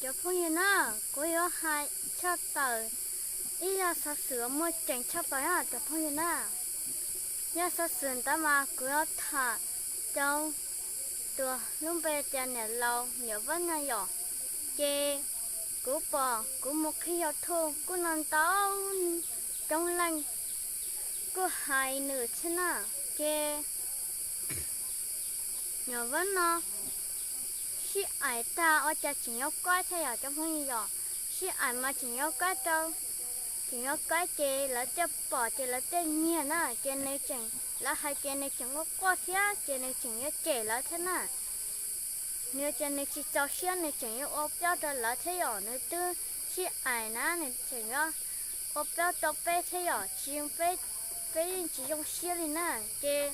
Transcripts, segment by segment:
Cov phooj ywg na, kuv yuav hais tshaj tawm ib zaj xov xwm uas muaj tseeb tshaj plaws na cov phooj ywg na. Zaj xov xwm ntawd mas kuv yuav tham rau tus lub npe tias niam laus Nyuam Vab no yom. Ces kuv pom kuv mus qhib YouTube kuj no ntau coob leej kuj hais nws thiab na. Ces Nyuam Vab no sib aim tag ua cas tseem yuav kaib thiab yom cov phooj ywg yom. Sib aim mas tseem yuav kaib rau, tseem yuav kaib ces lawv thiaj pom ces lawv thiaj nyiag na ces nws tseem, lawv hais ces nws tseem quaj quaj thiab ces nws tseem yuav cem lawv thiab na. Nws ces nws tsis txaus siab nws tseem yuav ua plaub rau lawv thiab yom, nws twb sib aim na nws tseem yuav ua plaub rau peb thiab yom, tsis peb, peb yeej tsis zoo siab li na. Ces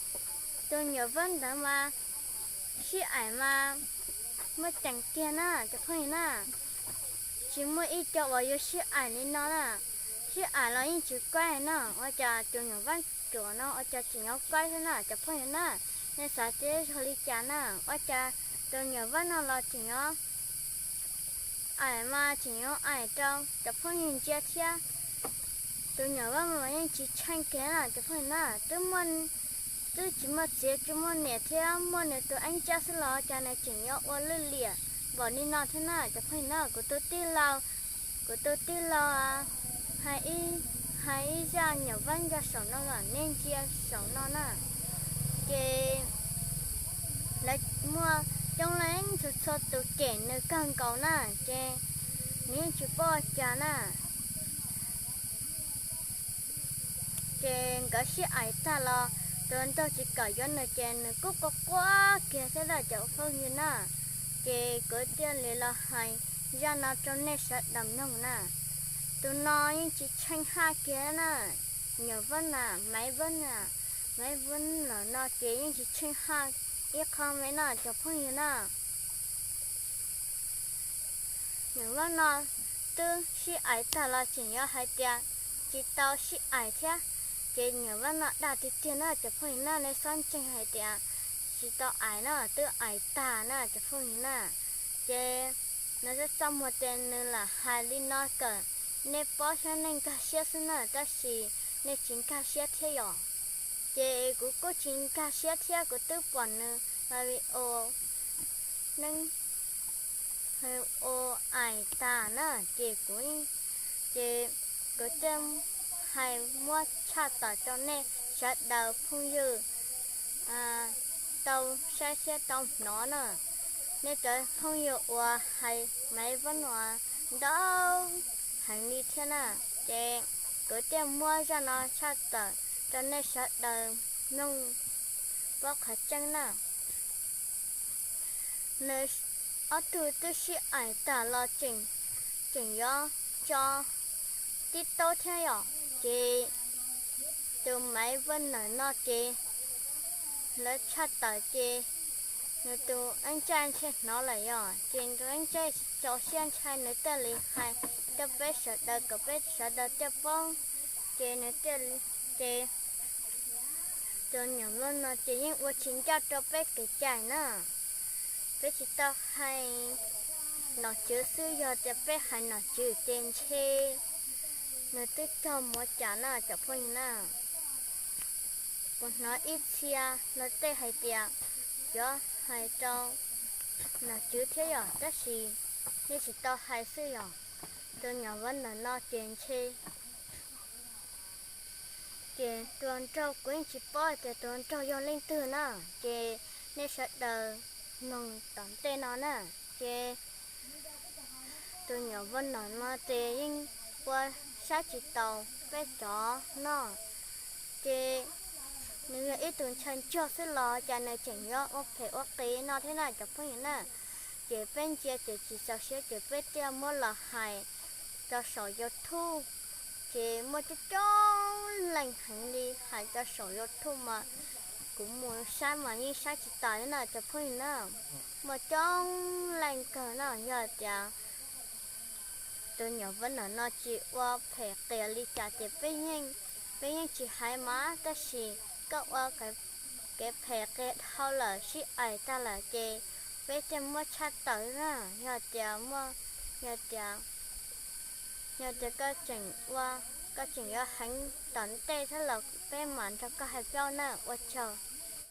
tus Nyuam Vab ntawd mas sib aim mas muaj ceem kiag na cov phooj ywg na. Tsis muaj ib co uas yuav sib aim li no na, sib aim los yeej tsis kaib na, ua cas tus Nyuam Vab ruam no ua cas tseem yuav kaib thiab na cov phooj ywg na. Nej xav tias zoo li cas na, ua cas tus Nyuam Vab no los tseem yuav aim mas tseem yuav aim rau cov phooj ywg ntsia thiab. Tus Nyuam Vab mas yeej tsis tsheej kiag na cov phooj ywg na, twb muaj, twb tsis muaj txiv tsis muaj niam thiab muaj nws tus eeb tsab xwb los cas nws tseem yuav ua lwj liam npaum li no thiab na cov phooj ywg na. Kuv tus tij laug, kuv tus tij laug hais ib, hais ib zaj Nyuam Vab nyob saum no los nej ntsia saum no na. Ces lawv muaj coob leej txhua txhua tus cem nws kawg nkaus na, ces nws yeej tsis paub ua cas na. Ces nkawd sib aim tag los tus nraug tsis kam yuav nws ces nws kuj quaj quaj kiag thiab na cov phooj ywg na. Ces kuv thiaj li los hais zaj no rau nej sawv daws mloog na. Tus no yeej tsis tsheej haj kiag na, Nyuam Vab na, Maiv Vab na, Maiv Vab lawm no ces yeej tsis tsheej haj ib qho me no cov phooj ywg na. Nyuam Vab no twb sib aim tag los tseem yuav hais tias tsis tau sib aim thiab. Ces Nyuam Vab no dag tiag tiag na cov phooj ywg na, nej txhob ntseeg hais tias tsis tau aim na, twb aim tag na cov phooj ywg na. Ces nws txaj txaj muag tias nws lam hais li no kom nej paub thiab nej nkag siab xwb na, tab sis nej tsis nkag siab thiab yom. Ces kuv kuj tsis nkag siab thiab, kuv twb pom nws hais li ua neeb ua aim tag na, ces kuv, ces kuv thiaj hais muab tshaj tawm rau nej sawv daws phooj ywg tau saib thiab tau hnov na. Nej cov phooj ywg uas hais Maiv Vab no ntau heev li thiab na, ces kuv thiaj muab zaj no tshaj tawm rau nej sawv daws mloog paub qhov tseeb na. Nws ob tug twb sib aim tag los tseem, tseem yuav tso tib taub thiab yom, ces tus Maiv Vab Nawm no ces lawv tshaj tawm ces nws tus eeb tsaij ntshe hnov lawm yom, ces nws tus eeb tsaij tsis txaus siab ntshai nws thiaj li hais rau peb sawv daws kom peb sawv daws thiaj paub, ces nws thiaj, ces tus Nyuam Vab no ces yeej ua tsis ncaj rau peb kev cai na. Peb tsis tau hais nom tswv xwb, yog tias peb hais nom tswv ces ntshe nws twb raug mus cas na cov phooj ywg na. Kuv hnov ib txhia luag tej hais tias yuav hais rau nom tswv thiab yom, tab sis nej tsis tau hais xwb yom. Tus Nyuam Vab Nawm no ces ntshe, ces tus nraug kuv yeej tsis paub tias tus nraug yog leej twg na, ces nej sawv daws mloog tom ntej no na. Ces tus Nyuam Vab Nawm no ces yeej ua saib tsis taus peb cov no, ces nws yog ib tug ntshai ntsuag xwb los cas nws tseem yuav ua phem ua qiv no thiab na cov phooj ywg na. Ces peb ntsia ces tsis txaus siab ces peb thiaj muab los hais rau saum YouTube. Ces muaj coob coob leej heev li hais rau saum YouTube mas kuv mus saib mas yeej saib tsis tas li na cov phooj ywg na. Muaj coob leej kawg na, yog tias tus Nyuam Vab Nawm no tsis ua phem qias li cas ces peb yeej, peb yeej tsis hais mas, tab sis koj ua kev phem qias dhau lawm sib aim tag lawm ces peb thiaj muab tshaj tawm na. Yog tias muaj Yog tias, yog tias koj tseem ua, koj tseem yuav heev tom ntej thiab los peb mam nrog koj hais plaub nawb. Ua tsaug.